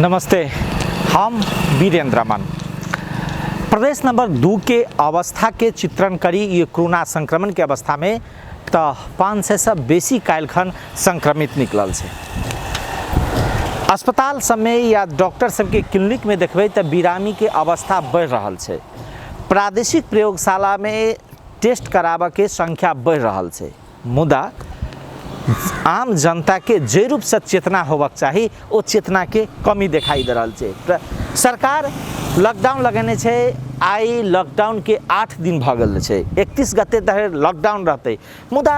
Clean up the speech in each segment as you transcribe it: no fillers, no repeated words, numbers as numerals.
नमस्ते, हम वीरेंद्र रमन। प्रदेश नंबर 2 के अवस्था के चित्रण करी ये कोरोना संक्रमण के अवस्था में तो 500 से बेसी काल्हिखन संक्रमित निकलल छै। अस्पताल सबमे या डॉक्टर सबके क्लिनिक में देखबै तऽ बिरामी के अवस्था बढ़ि रहल छै। प्रादेशिक प्रयोगशाला में टेस्ट कराबऽ के संख्या बढ़ि रहल छै, मुदा आम जनता के जे रूप से चेतना होबक चाही ओ चेतना के कमी देखाई दे रहल छै। सरकार लॉकडाउन लगेने छै, आइ लॉकडाउन के 8 दिन भऽ गेल छै, 31 गते धरि लॉकडाउन रहतै, मुदा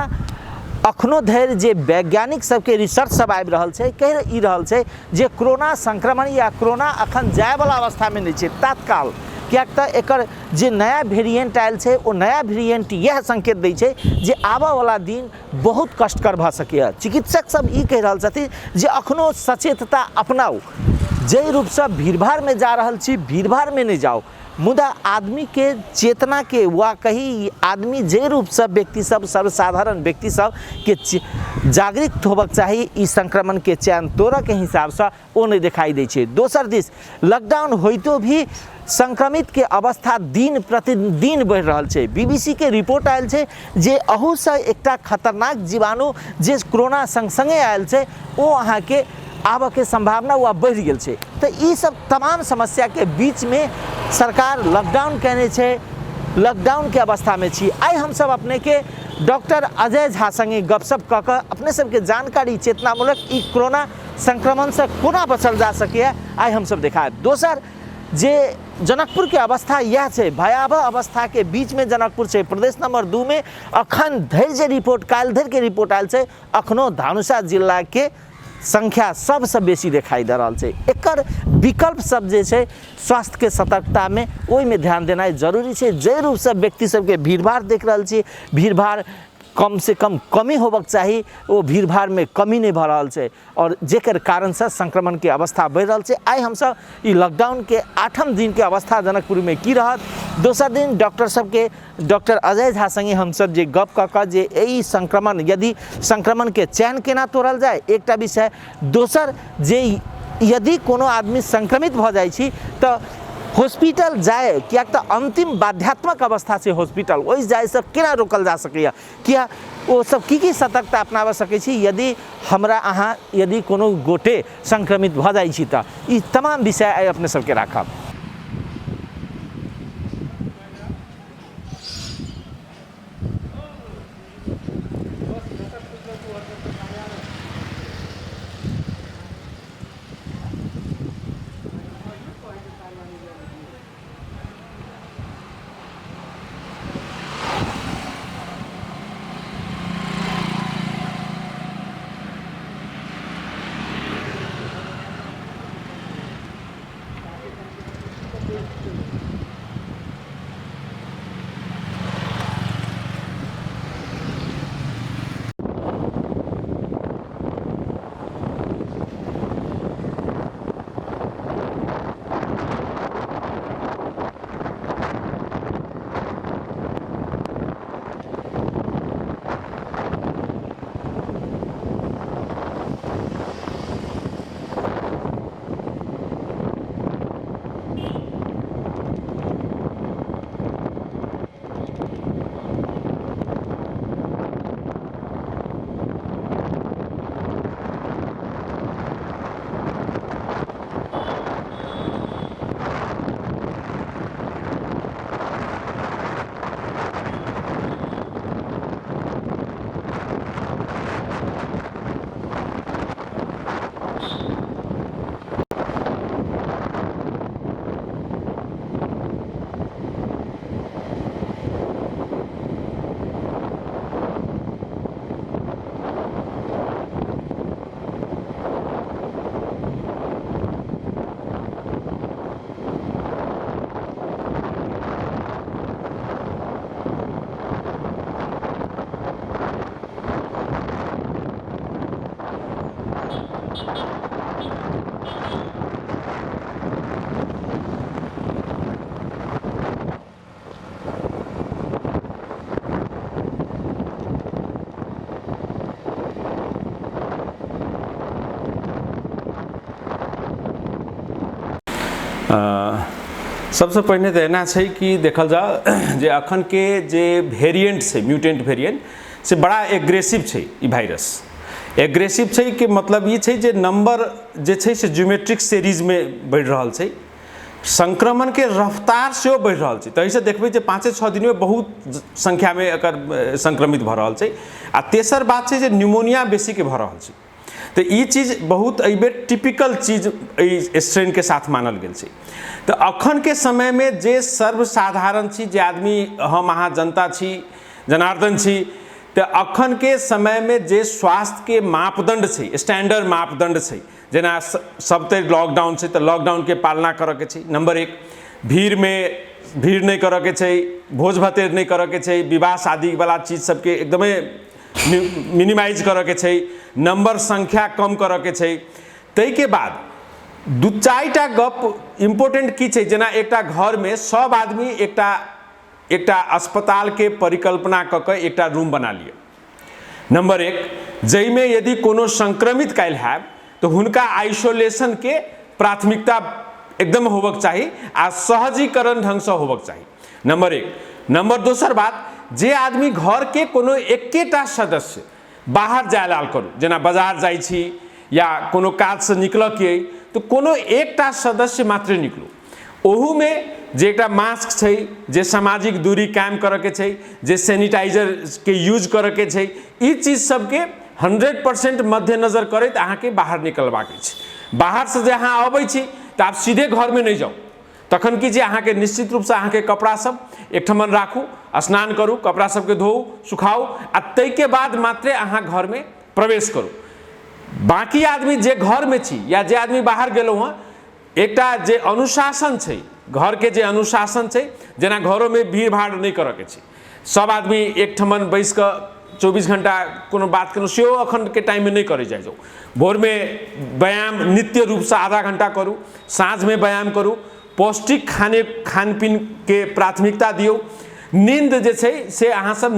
अखनो धरि जे वैज्ञानिक सबके रिसर्च सब आबि रहल छै, कहि ई रहल छै जे कोरोना संक्रमण या कोरोना अखन जायवला अवस्थामे नहि छै तात्काल, किएक तऽ एकर जे नया वेरिएंट आयल छै ओ नया वेरिएंट इएह संकेत दै छै जे आबऽवला दिन बहुत कष्टकर भऽ सकैए। चिकित्सक सब ई कहि रहल छथिन जे अखनो सचेतता अपनाउ, जाहि रूपसँ भीड़भाड़मे जा रहल छी भीड़भाड़मे नहि जाउ, मुदा आदमीके चेतनाके वा कही आदमी जे रूपसँ व्यक्ति सब सर्वसाधारण व्यक्ति सबके जागृत होबक चाही ई संक्रमणके चैन तोड़ऽके हिसाबसँ ओ नहि देखाइ दै छै। दोसर दिस लॉकडाउन होइतो भी संक्रमितके अवस्था दिन प्रतिदिन बढ़ि रहल छै। बीबीसी के रिपोर्ट आयल छै जे अहूसँ एकटा खतरनाक जीवाणु जे कोरोना संग संगे आयल छै ओ अहाँके आबऽके सम्भावना वा बढ़ि गेल छै। तऽ ई सब तमाम समस्याके बीचमे सरकार लॉकडाउन कयने छै, लॉकडाउनके अवस्थामे छी। आइ हमसब अपनेके डॉक्टर अजय झा संगे गपशप कऽ कऽ अपने सबके जानकारी चेतनामूलक ई कोरोना संक्रमणसँ कोना बचल जा सकैए आइ हमसब देखायब। दोसर जे जनकपुरके अवस्था इएह छै, भयावह अवस्थाके बीचमे जनकपुर छै। प्रदेश नंबर 2 में अखन धरि जे रिपोर्ट काल्हि धरिके रिपोर्ट आयल छै, अखनो धनुषा जिलाके संख्या सबसँ बेसी देखाइ दऽ रहल छै। एकर विकल्प सब जे छै स्वास्थ्यके सतर्कतामे ओहिमे ध्यान देनाइ जरूरी छै। जाहि रूपसँ व्यक्ति सबके भीड़भाड़ देख रहल छी, भीड़भाड़ कम से कम कमी होबक चाही, ओ भीड़भाड़मे कमी नहि भऽ रहल छै आओर जेकर कारणसँ संक्रमणके अवस्था बढ़ि रहल छै। आइ हमसब ई लॉकडाउनके 8म दिनके अवस्था जनकपुरमे की रहत, दोसर दिन डॉक्टर सबके डॉक्टर अजय झा संगे हमसब जे गप कऽ कऽ जे एहि संक्रमण यदि संक्रमणके चैन केना तोड़ल जाय एकटा विषय, दोसर जे यदि कोनो आदमी संक्रमित भऽ जाइ छी तऽ हॉस्पिटल जाय, किएक तऽ अन्तिम बाध्यात्मक अवस्था छै हॉस्पिटल, ओहि जायसँ केना रोकल जा सकैए, किया ओ सब की की सतर्कता अपनाबऽ सकै छी यदि हमरा अहाँ यदि कोनो गोटे संक्रमित भऽ जाइ छी तऽ ई तमाम विषय आइ अपने सबके राखब। सबसँ पहिने तऽ एना छै कि देखल जाउ जे अखनके जे वेरिएंट छै, म्यूटेंट वेरिएंट, से बड़ा एग्रेसिव छै। ई वायरस एग्रेसिव छै के मतलब ई छै जे नंबर जे छै से ज्योमेट्रिक सीरीजमे बढ़ि रहल छै, संक्रमणके रफ्तार सेहो बढ़ि रहल छै। ताहिसँ देखबै जे 5-6 दिनमे बहुत संख्यामे एकर संक्रमित भऽ रहल छै। आ तेसर बात छै जे न्यूमोनिया बेसीके भऽ रहल छै। तऽ ई चीज बहुत एहिबेर टिपिकल चीज एहि स्ट्रेनके साथ मानल गेल छै। तऽ अखनके समयमे जे सर्वसाधारण छी, जे आदमी हम अहाँ जनता छी, जनार्दन छी, तऽ अखनके समयमे जे स्वास्थ्यके मापदण्ड छै, स्टैंडर्ड मापदण्ड छै, जेना सबतरि लॉकडाउन छै तऽ लॉकडाउनके पालना करऽके छै। नम्बर 1, भीड़मे भीड़ नहि करऽके छै, भोज भतेर नहि करऽके छै, विवाह शादीवला चीज सबके एकदमे मिनिमाइज करऽके छै, नम्बर संख्या कम करऽके छै। ताहिके बाद 2-4 टा गप इम्पोर्टेंट की छै, जेना एकटा घरमे सब आदमी एकटा एकटा अस्पतालके परिकल्पना कऽ कऽ एकटा रूम बना लिअ। नम्बर 1, जाहिमे यदि कोनो संक्रमित काल्हि हैब तऽ हुनका आइसोलेशनके प्राथमिकता एकदम होबक चाही आ सहजीकरण ढङ्गसँ होबक चाही। नम्बर 1। नम्बर दोसर बात, जे आदमी घरके कोनो एकेटा सदस्य बाहर जाय लाल करू, जेना बाजार जाइ छी या कोनो काजसँ निकलऽके अइ तऽ कोनो एकटा सदस्य मात्रे निकलू। ओहूमे जे एकटा मास्क छै, जे सामाजिक दूरी कायम करऽके छै, जे सैनिटाइजरके यूज करऽके छै, ई चीज सबके 100% मद्देनजर करैत अहाँके बाहर निकलबाक अछि। बाहरसँ जे अहाँ अबै छी तऽ आब सीधे घरमे नहि जाउ। तखन की जे अहाँके निश्चित रूपसँ अहाँके कपड़ा सब एकठमन राखू, स्नान करू, कपड़ा सबके धोउ, सुखाउ आ ताहिके बाद मात्रे अहाँ घरमे प्रवेश करू। बाँकी आदमी जे घरमे छी या जे आदमी बाहर गेलहुँ हँ, एकटा जे अनुशासन छै, घरके जे अनुशासन छै, जेना घरोमे भीड़ भाड़ नहि करऽके छै, सब आदमी एकठमन बैस कऽ 24 घंटा कोनो बात केलहुँ सेहो अखनके टाइममे नहि करै जाइ जाउ। भोरमे व्यायाम नित्य रूपसँ आधा घंटा करू, साँझमे व्यायाम करू, पौष्टिक खाने खानपीनके प्राथमिकता दियौ। नींद जे छै से अहाँ सब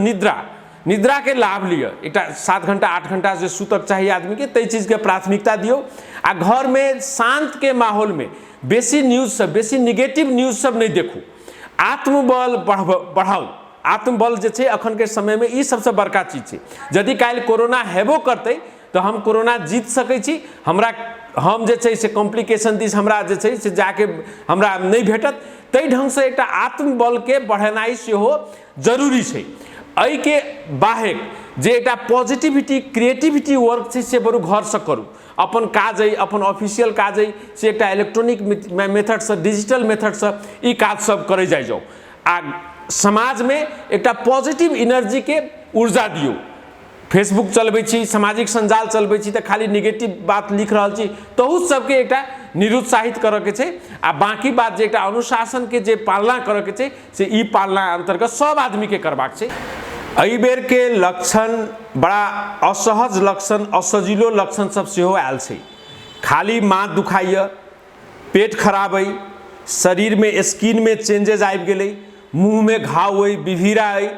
निद्राके लाभ लिअ। एकटा 7 घंटा 8 घंटा जे सुतक चाही आदमीके, ताहि चीजके प्राथमिकता दियौ। आ घरमे शान्तके माहौलमे बेसी न्यूज सब, बेसी निगेटिव न्यूज सब नहि देखू। आत्मबल बढ़ाउ। आत्मबल जे छै अखनके समयमे ई सबसँ बड़का चीज छै। यदि काल्हि कोरोना हेबो करतै तऽ हम कोरोना जीत सकै छी, हमरा हम जे छै से कॉम्प्लिकेशन दिस हमरा जे छै से जाके हमरा नहि भेटत। ताहि ढङ्गसँ एकटा आत्मबलके बढ़ेनाइ सेहो जरूरी छै। एहिके बाहेक जे एकटा पॉजिटिविटी क्रिएटिविटी वर्क छै से बरु घरसँ करू। अपन काज अइ, अपन ऑफिशियल काज अइ, से एकटा इलेक्ट्रॉनिक मेथडसँ, डिजिटल मेथडसँ ई काज सब करै जाइ जाउ आ समाजमे एकटा पॉजिटिव एनर्जीके ऊर्जा दियौ। फेसबुक चलबै छी, सामाजिक सञ्जाल चलबै छी तऽ खाली निगेटिव बात लिख रहल छी, तहू सबके एकटा निरुत्साहित करऽके छै। आ बाँकी बात जे एकटा अनुशासनके जे पालना करऽके छै से ई पालना अन्तर्गत सब आदमीके करबाक छै। एहि बेरके लक्षण बड़ा असहज लक्षण, असजिलो लक्षण सब सेहो आयल छै। खाली माथ दुखाइए, पेट खराब अइ, शरीरमे स्किनमे चेंजेज आबि गेलै, मुँहमे घाव अइ, बिभीरा अइ,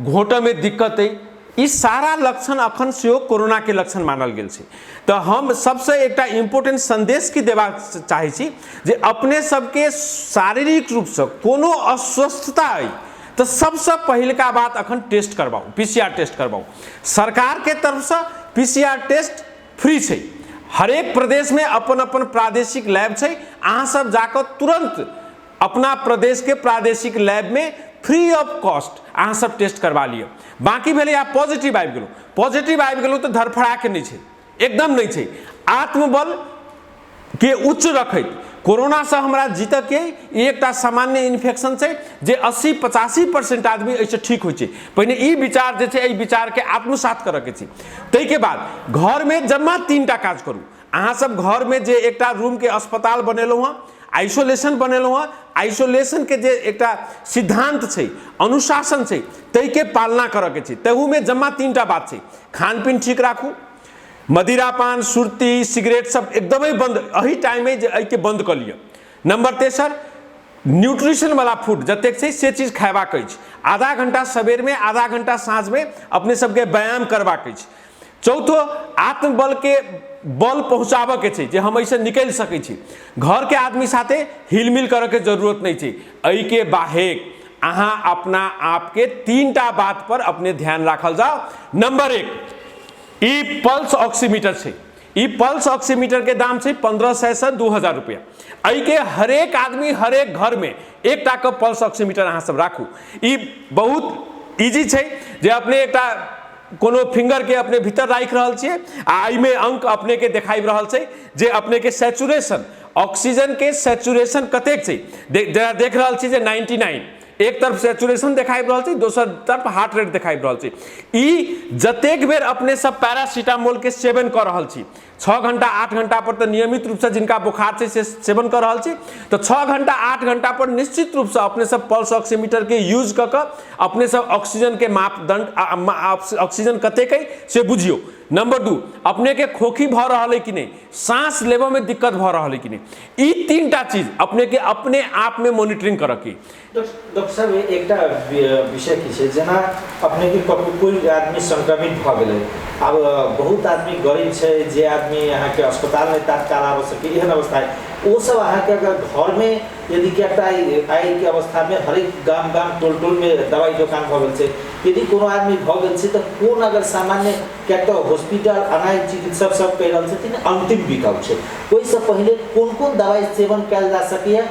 घोटऽमे दिक्कत अइ, ई सारा लक्षण अखन सेहो कोरोनाके लक्षण मानल गेल छै। तऽ हम सबसँ एकटा इम्पोर्टेंट सन्देश की देबाक चाहै छी जे अपने सबके शारीरिक रूपसँ कोनो अस्वस्थता अइ तऽ सबसँ पहिलका बात अखन टेस्ट करबाउ, PCR test करबाउ। सरकारके तरफसँ PCR test free छै। हरेक प्रदेशमे अपन अपन प्रादेशिक लैब छै, अहाँ सब जाकऽ तुरन्त अपना प्रदेशके प्रादेशिक लैबमे फ्री ऑफ कॉस्ट अहाँ सब टेस्ट करबा लिअ। बाँकी भेलै आब पॉजिटिव आबि गेलहुँ, पॉजिटिव आबि गेलहुँ तऽ धड़फड़ाके नहि छै, एकदम नहि छै। आत्मबल के उच्च रखैत कोरोनासँ हमरा जीतऽके ई एकटा सामान्य इन्फेक्शन छै जे 80-85% आदमी एहिसँ ठीक होइ छै। पहिने ई विचार जे छै एहि विचारके आत्मसात करऽके छै। ताहिके बाद घरमे जम्मा 3 टा काज करू। अहाँ सब घरमे जे एकटा रूमके अस्पताल बनेलहुँ हँ, आइसोलेशन बनेलहुँ हँ, आइसोलेशनके जे एकटा सिद्धान्त छै, अनुशासन छै, ताहिके पालना करऽके छै। ताहूमे जम्मा 3 टा बात छै। खानपीन ठीक राखू, मदिरापान, सुर्ती, सिगरेट सब एकदमै बन्द, एहि टाइममे जे एहिके बन्द कऽ लिअ। नम्बर तेसर, न्यूट्रिशन वाला फूड जतेक छै से चीज खयबाक अछि। आधा घंटा सबेरमे, आधा घंटा साँझमे अपने सबके व्यायाम करबाक अछि। चौथो आत्मबल के बल पहुँचाबऽ के छै जे हम एहिसँ निकलि सकै छी। घरके आदमी साथे हिलमिल करऽके जरूरत नहि छै। एहिके बाहेक अहाँ अपना आपके 3टा बात पर अपने ध्यान राखल जाओ। नंबर 1, ई पल्स ऑक्सीमीटर छै। ई पल्स ऑक्सीमीटर के दाम छै 1500 से 2000 रुपया। एहिके हरेक आदमी हरेक घर में एकटा के पल्स ऑक्सीमीटर अहाँ सब राखू। ई बहुत इजी छै जे अपने एकटा कोनो फिंगर के अपने भीतर राखि रहल छियै आ एहिमे अंक अपने के देखाबि रहल छै जे अपने के सैचुरेशन, ऑक्सीजन के सैचुरेशन कतेक छै। जेना देख रहल छी जे 99, एक तरफ सैचुरेशन देखाबि रहल छै, दोसर तरफ हार्ट रेट देखाबि रहल छै। ई जतेक बेर अपने सब पैरासीटामोल के सेवन कऽ रहल छी, 6 घंटा 8 घंटा पर तऽ नियमित रूपसँ जिनका बुखार छै से सेवन कऽ रहल छी, तऽ 6 घंटा 8 घंटा पर निश्चित रूपसँ अपने सब पल्स ऑक्सीमीटर के यूज कऽ कऽ अपने सब ऑक्सीजन के मापदंड, ऑक्सीजन कतेक अइ से बुझियौ। नंबर 2, अपने के खोखी भऽ रहल अइ कि नहि, साँस लेबऽ में दिक्कत भऽ रहल अइ कि नहि, ई 3टा चीज अपने के अपने आप में मॉनिटरिंग करऽ के। डॉक्टर साहब, एकटा विषय की छै, जेना अपने के कतौ कोई आदमी संक्रमित भऽ गेलै, आब बहुत आदमी गरीब छै जे आदमी अहाँके अस्पताल में तत्काल आबि सकै, एहन अवस्था है, ओ सब अहाँके अगर घर में यदि एकटा आइ के अवस्था में हरेक गाम गाम टोल टोल में दवाई दोकान भऽ गेल छै, यदि कोनो आदमी भऽ गेल छै तऽ कोन अगर सामान्य किएक तऽ हॉस्पिटल अनाइ चिकित्सक सब कहि रहल छथिन अंतिम विकल्प छै, ओहिसँ पहिले कोन कोन दवाई सेवन कयल जा सकैए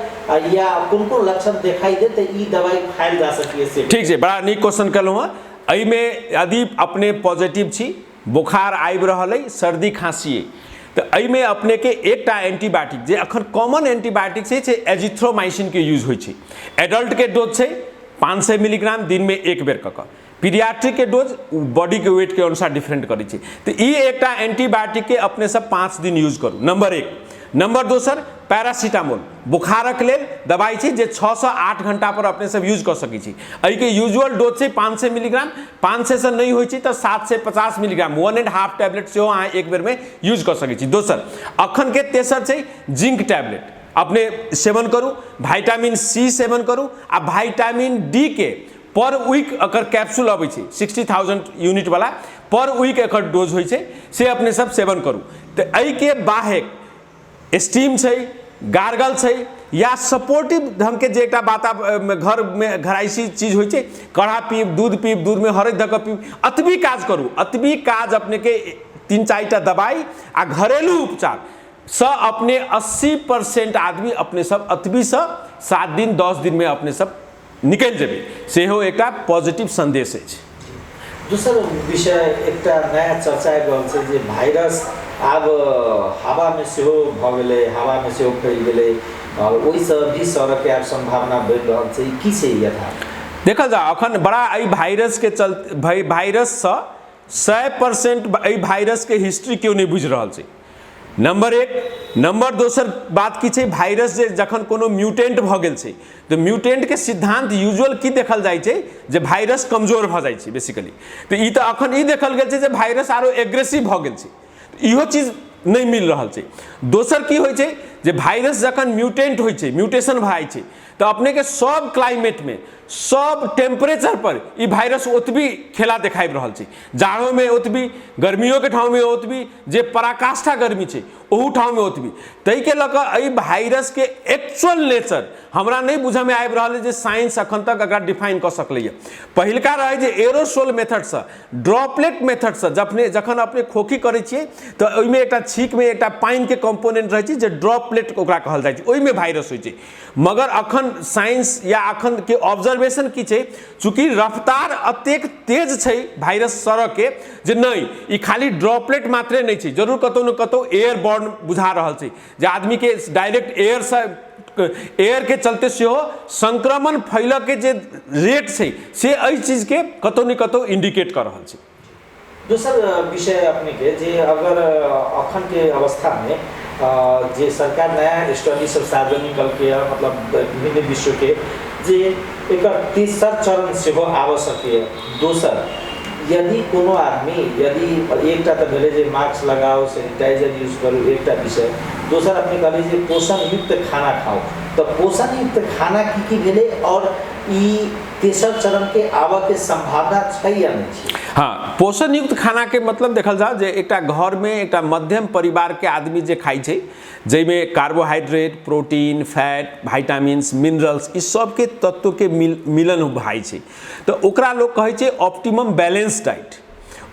या कोन कोन लक्षण देखाई दे तऽ ई दवाई खायल जा सकैए से? ठीक छै, बड़ा नीक क्वेश्चन केलहुँ हँ। एहिमे यदि अपने पॉजिटिव छी, बोखार आबि रहल अइ, सर्दी खाँसी अइ, तऽ एहिमे अपनेके एकटा एंटीबायोटिक जे अखन कॉमन एंटीबायोटिक छै से एजिथ्रोमाइसिनके यूज होइ छै। एडल्टके डोज छै 500 मिलीग्राम दिनमे 1 बेर कऽ कऽ, पीडियाट्रिकके डोज बॉडीके वेटके अनुसार डिफरेंट करै छै। तऽ ई एकटा एंटीबायोटिकके अपने सब 5 दिन यूज करू, नंबर 1। नंबर 2, पैरासीटामोल बुखारक लेल दवाई छै जे 6 से 8 घंटा पर अपने सब यूज कऽ सकै छी। एहिके यूजुअल डोज छै 500 मिलीग्राम, 500 से नहि होइ छै तऽ 750 मिलीग्राम, 1.5 टैबलेट सेहो अहाँ एक बेरमे यूज कऽ सकै छी। दोसर अखन के तेसर छै जिंक टैबलेट अपने सेवन करू, वाइटामिन सी सेवन करू आ वाइटामिन डी के पर वीक एकर कैप्सूल अबै छै 60,000 यूनिट वाला, पर वीक एकर डोज होइ छै, से अपने सब सेवन करू। तऽ एहिके बाहेक स्टीम छै, गार्गल छै या सपोर्टिव ढंगके जे एकटा बात घरमे घराइसी चीज होइ छै, काढ़ा पीब, दूध पीब, दूधमे हरदि धऽ कऽ पीब, अतबी काज करू। अतबी काज अपनेके 3-4 टा दवाइ आ घरेलू उपचार सँ अपने 80% आदमी अपने सब अतबीसँ 7 दिन 10 दिनमे अपने सब निकलि जेबै, सेहो एकटा पॉजिटिव संदेश अछि। दोसर विषय एकटा नया चर्चा आबि रहल छै जे वायरस आब हवामे सेहो भऽ गेलै, हवामे सेहो फैल गेलै आओर ओहिसँ भी सड़कके आब सम्भावना बढ़ि रहल छै, की छै यथार्थ? देखल जाउ, अखन बड़ा एहि वायरसके चलते, वायरससँ 100% एहि वायरसके हिस्ट्री केओ नहि बुझि रहल छै, नंबर 1। नंबर दोसर बात की छै, वायरस जे जखन कोनो म्यूटेंट भऽ गेल छै तऽ म्यूटेंटके सिद्धांत यूजुअल की देखल जाइ छै जे वायरस कमजोर भऽ जाइ छै बेसिकली। तऽ ई तऽ अखन ई देखल गेल छै जे वायरस आरो एग्रेसिव भऽ गेल छै, इहो चीज नहि मिल रहल छै। दोसर की होइ छै जे वायरस जखन म्यूटेंट होइ छै, म्यूटेशन भऽ जाइ छै, तऽ अपनेके सब क्लाइमेटमे सब टेम्परेचर पर ई वायरस ओतबी खेला देखाबि रहल छै, जाड़ोमे ओतबी, गर्मियोके ठाममे ओतबी, जे पराकाष्ठा गर्मी छै ओहू ठाममे ओतबी। ताहिके लऽ कऽ एहि वायरसके एक्चुअल नेचर हमरा नहि बुझऽमे आबि रहल अइ जे साइंस अखन तक एकरा डिफाइन कऽ सकलैए। पहिलका रहै जे एरोसोल मेथडसँ, ड्रॉपलेट मेथडसँ जखन अपने खोखी करै छियै तऽ ओहिमे एकटा छींकमे एकटा पानिके कम्पोनेंट रहै छै जे ड्रॉपलेट ओकरा कहल जाइ छै, ओहिमे वायरस होइ छै। मगर अखन साइंस या अखन के ऑब्जर्वेशन की छै, चूँकि रफ्तार अतेक तेज छै वायरस सड़कके जे नहि ई खाली ड्रॉपलेट मात्रे नहि छै, जरूर कतौ ने कतौ एयर बॉर्न बुझा रहल छै जे आदमीके डायरेक्ट एयरसँ, एयरके चलते सेहो संक्रमण फैलऽके जे रेट छै से एहि चीजके कतौ ने कतौ इंडिकेट कऽ रहल छै। दोसर विषय अपनेके जे अगर अखनके अवस्थामे जे सरकार नया स्टडी सब सार्वजनिक कलकै, मतलब विभिन्न विश्वके जे एकर तेसर चरण सेहो आबऽ सकैए। दोसर यदि कोनो आदमी यदि एकटा तऽ भेलै जे मास्क लगाउ, सैनिटाइजर यूज करू, एकटा विषय। दोसर अपने कहलियै जे पोषण युक्त खाना खाउ, तऽ पोषण युक्त खाना की की भेलै आओर ई तेसर चरणके आबऽके सम्भावना छै या नहि छै? हँ, पोषण युक्त खानाके मतलब देखल जाउ जे एकटा घरमे एकटा मध्यम परिवारके आदमी जे खाइ छै, जाहिमे carbohydrate, protein, fat, vitamins, minerals, ई सबके तत्वके मिलन भए छै, तऽ ओकरा लोक कहै छै ऑप्टिमम बैलेंस डाइट।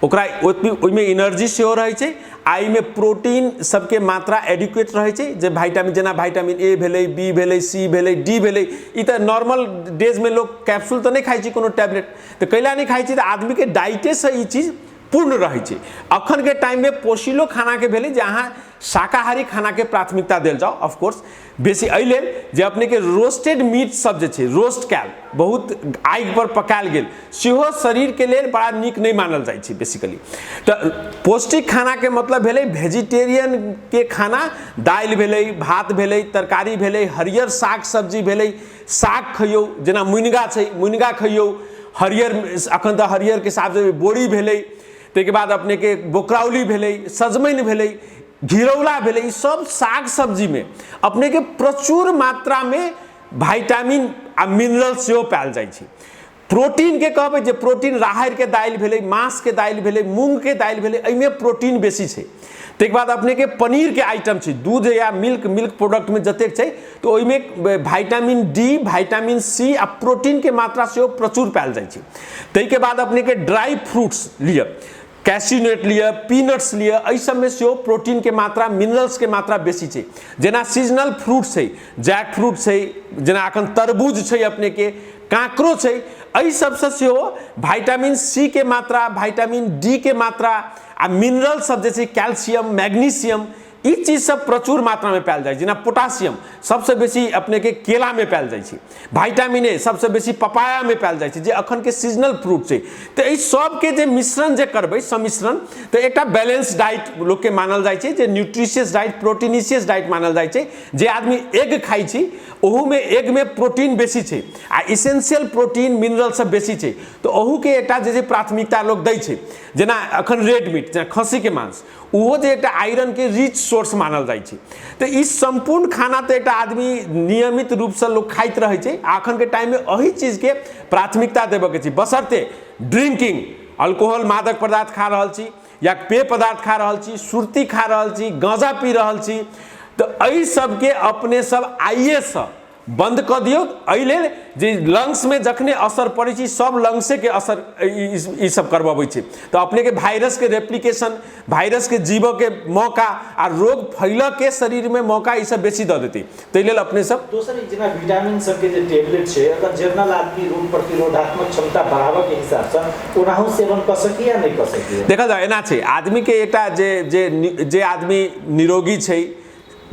ओकरा ओहिमे एनर्जी सेहो रहै छै आ एहिमे प्रोटीन सबके मात्रा एडिक्वेट रहै छै, जे भाइटामिन जेना भाइटामिन ए भेलै, बी भेलै, सी भेलै, डी भेलै। ई तऽ नॉर्मल डेजमे लोक कैप्सूल तऽ नहि खाइ छै कोनो टैबलेट, तऽ कैला नहि खाइ छै? तऽ आदमीके डाइटेसँ ई चीज पूर्ण रहै छै। अखनके टाइममे पोषिलो खानाके भेलै जे अहाँ शाकाहारी खानाके प्राथमिकता देल जाउ, ऑफकोर्स बेसी एहि लेल जे अपनेके रोस्टेड मीट सब जे छै, रोस्ट कयल, बहुत आगि पर पकायल गेल, सेहो शरीरके लेल बड़ा नीक नहि मानल जाइ छै बेसिकली। तऽ पौष्टिक खानाके मतलब भेलै वेजिटेरियनके खाना, दालि भेलै, भात भेलै, तरकारी भेलै, हरियर साग सब्जी भेलै, साग खइयौ, जेना मुनिगा छै, मुनिगा खइयौ, हरियर अखन तऽ हरियरके साग बोरी भेलै, ताहिके बाद अपनेके बोकराउली भेलै, सजमनि भेलै, घिरौला भेलै, ई सब साग सब्जीमे अपनेके प्रचुर मात्रामे भाइटामिन आ मिनरल सेहो पायल जाइ छै। प्रोटीनके कहबै जे प्रोटीन राहड़िके दालि भेलै, माँसके दालि भेलै, मूँगके दालि भेलै, एहिमे प्रोटीन बेसी छै। ताहिके बाद अपनेके पनीरके आइटम छै, दूध या मिल्क, मिल्क प्रोडक्टमे जतेक छै, तऽ ओहिमे भाइटामिन डी, भाइटामिन सी आ प्रोटीनके मात्रा सेहो प्रचुर पायल जाइ छै। ताहिके बाद अपनेके ड्राई फ्रूट्स लिअ, कैश्यूनट लिअ, पीनट्स लिअ, एहि सबमे सेहो प्रोटीनके मात्रा, मिनरल्सके मात्रा बेसी छै। जेना सीजनल फ्रूट छै, जैक फ्रूट छै, जेना अखन तरबूज छै, अपनेके कांकरो छै, एहि सबसँ सेहो भाइटामिन सी के मात्रा, भाइटामिन डी के मात्रा आ मिनरल सब जे छै, कैल्शियम, मैग्नीशियम, ई चीज सब प्रचुर मात्रामे पायल जाइ छै। जेना पोटासियम सबसँ बेसी अपनेके केलामे पायल जाइ छै, भाइटामिन ए सबसँ बेसी पपायामे पायल जाइ छै, जे अखनके सीजनल फ्रूट छै। तऽ एहि सबके जे मिश्रण जे करबै, सम्मिश्रण, तऽ एकटा बैलेंस डाइट लोकके मानल जाइ छै, जे न्यूट्रिशियस डाइट, प्रोटीनिशियस डाइट मानल जाइ छै। जे आदमी एग खाइ छै, ओहूमे एगमे प्रोटीन बेसी छै आ इसेंशियल प्रोटीन, मिनरल सब बेसी छै, तऽ ओहूके एकटा जे छै प्राथमिकता लोक दै छै। जेना अखन रेड मीट, जेना खस्सीके मांस, ओहो जे एकटा आयरनके रिच सोर्स मानल जाइ छै। तऽ ई सम्पूर्ण खाना तऽ एकटा आदमी नियमित रूपसँ लोक खाइत रहै छै आ अखनके टाइममे एहि चीजके प्राथमिकता देबऽके छै, बशर्ते ड्रिंकिंग, अल्कोहल, मादक पदार्थ खा रहल छी या पेय पदार्थ खा रहल छी, सुर्ती खा रहल छी, गाँजा पी रहल छी, तऽ एहि सबके अपने सब आइएसँ बंद कऽ दियौ। एहि लेल जे लंग्समे जखने असर पड़ै छै, सब लंग्सेके असर ई सब करबबै छै, तऽ अपनेके वायरसके रेप्लिकेशन, वायरसके जीवऽके मौका आ रोग फैलऽके शरीरमे मौका ई सब बेसी दऽ देतै। ताहि लेल अपने सब दोसर ई जेना विटामिन सबके जे टेबलेट छै, अगर जनरल आदमी रोग प्रतिरोधात्मक क्षमता बढ़ाबऽके हिसाबसँ ओनाहु सेवन कऽ सकैए या नहि कऽ सकैए? देखल जाउ, एना छै, आदमीके एकटा जे जे जे आदमी निरोगी छै,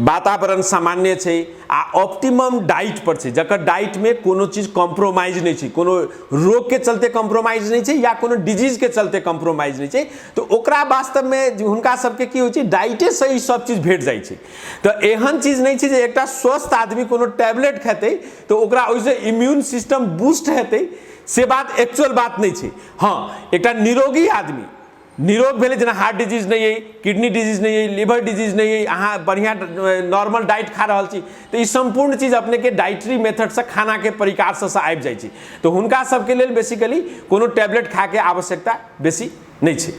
वातावरण सामान्य छै आ ऑप्टिमम डाइट पर छै, जकर डाइटमे कोनो चीज कॉम्प्रोमाइज नहि छै, कोनो रोगके चलते कॉम्प्रोमाइज नहि छै या कोनो डिजीजके चलते कॉम्प्रोमाइज नहि छै, तऽ ओकरा वास्तवमे हुनका सबके की होइ छै, डाइटेसँ ई सब चीज भेट जाइ छै। तऽ एहन चीज नहि छै जे एकटा स्वस्थ आदमी कोनो टैबलेट खेतै तऽ ओकरा ओहिसँ इम्यून सिस्टम बूस्ट हेतै, से बात एक्चुअल बात नहि छै। हँ, एकटा निरोगी आदमी, निरोग भेलै जेना हार्ट डिजीज नहि अइ, किडनी डिजीज नहि अइ, लीवर डिजीज नहि अइ, अहाँ बढ़िआँ नॉर्मल डाइट खा रहल छी, तऽ ई सम्पूर्ण चीज अपनेके डाइटरी मेथडसँ, खानाके परिकारसँ आबि जाइ छै। तऽ हुनका सबके लेल बेसिकली कोनो टैबलेट खायके आवश्यकता बेसी नहि छै।